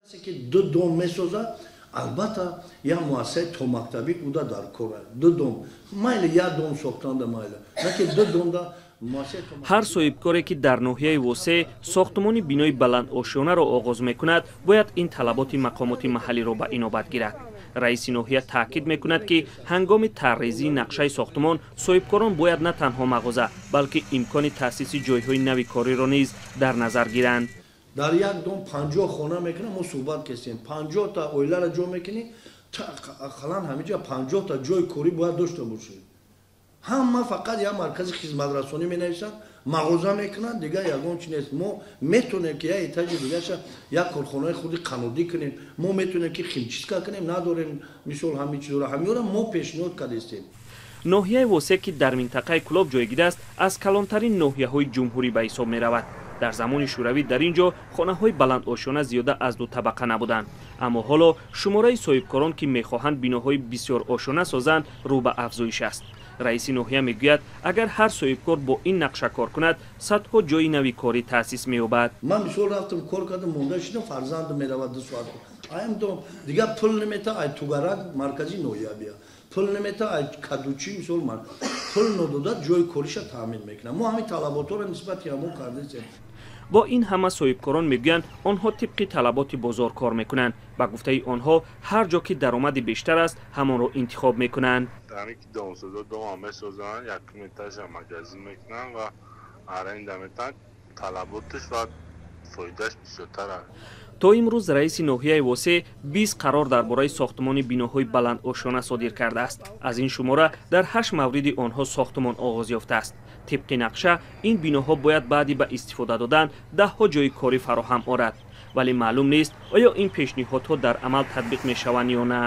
Ки ду дом месозад, албатта, як муассисаи томактабӣ буда дар кора. Ду дом майли, як дом сохтанда майли, на ки ду домда. Ҳар соҳибкоре, ки дар ноҳияи Восе сохтмони бинои баландошёнаро оғоз мекунад, бояд ин талаботи мақомоти маҳаллиро ба инобат гирад. Раиси ноҳия таъкид мекунад, ки ҳангоми таррезии нақшаи сохтмон соҳибкорон бояд на танҳо мағоза, балки имкони таъсиси ҷойҳои нави кориро низ дар назар гиранд. Дар як дом 50 хона мекунам, мо суҳбат кардем, 50-та оиларо ҷо мекунӣ, ақаллан ҳамиҷа 50-та ҷои корӣ бояд дошта бошед. Ҳама фақат як маркази хизматрасонӣ менависанд, мағоза мекунанд, дигар ягон чи нест. Мо метонем, ки як этажи дигаша як корхонаи худи қаннодӣ кунем, мо метонем, ки химчистка кунем, надорем. Мисол, ҳамин чизро, ҳамиёро мо пешниҳод кардестем. Ноҳияи Восе, ки дар минтақаи Кӯлоб ҷойгир аст, аз калонтарин ноҳияҳои ҷумҳурӣ ба ҳисоб меравад. Дар замони Шӯравӣ дар ин ҷо хонаҳои баландошёна зиёда аз ду табақа набуданд, аммо ҳоло шумораи соҳибкорон, ки мехоҳанд биноҳои бисёрошёна созанд, рӯ ба афзоиш аст. Раиси ноҳия мегӯяд, агар ҳар соҳибкор бо ин нақша кор кунад, садҳо ҷои нави корӣ таъсис меёбад. Ман мисол рафтам, кор кардам, монда шидам, фарзандам меравад 2 соат аям дом, дигар пул намета, ай тугарак маркази ноҳия бия, пул намета, ай кадучи, мисол, ман пул надода ҷои кориша таъмин мекунам. Мо ҳамин талаботҳоро нисбати ҳамон кардесем. Бо ин ҳама соҳибкорон мегӯянд, онҳо тибқи талаботи бозор кор мекунанд. Ба гуфтаи онҳо, ҳар ҷо ки даромади бештар аст, ҳамонро интихоб мекунанд. Ки домсозо дома месозанд, якум этажа магазин мекунанд ва аренда метаҳанд, талаботаш ва фоидааш бисёртар аст. То имрӯз раиси ноҳияи Восе 20 қарор дар бораи сохтмони биноҳои баландошёна содир кардааст. Аз ин шумора дар ҳашт мавриди онҳо сохтмон оғоз ёфтааст. Тибқи нақша, ин биноҳо бояд баъди ба истифода додан даҳҳо ҷои корӣ фароҳам орад, вале маълум нест, оё ин пешниҳодҳо дар амал татбиқ мешаванд ё на.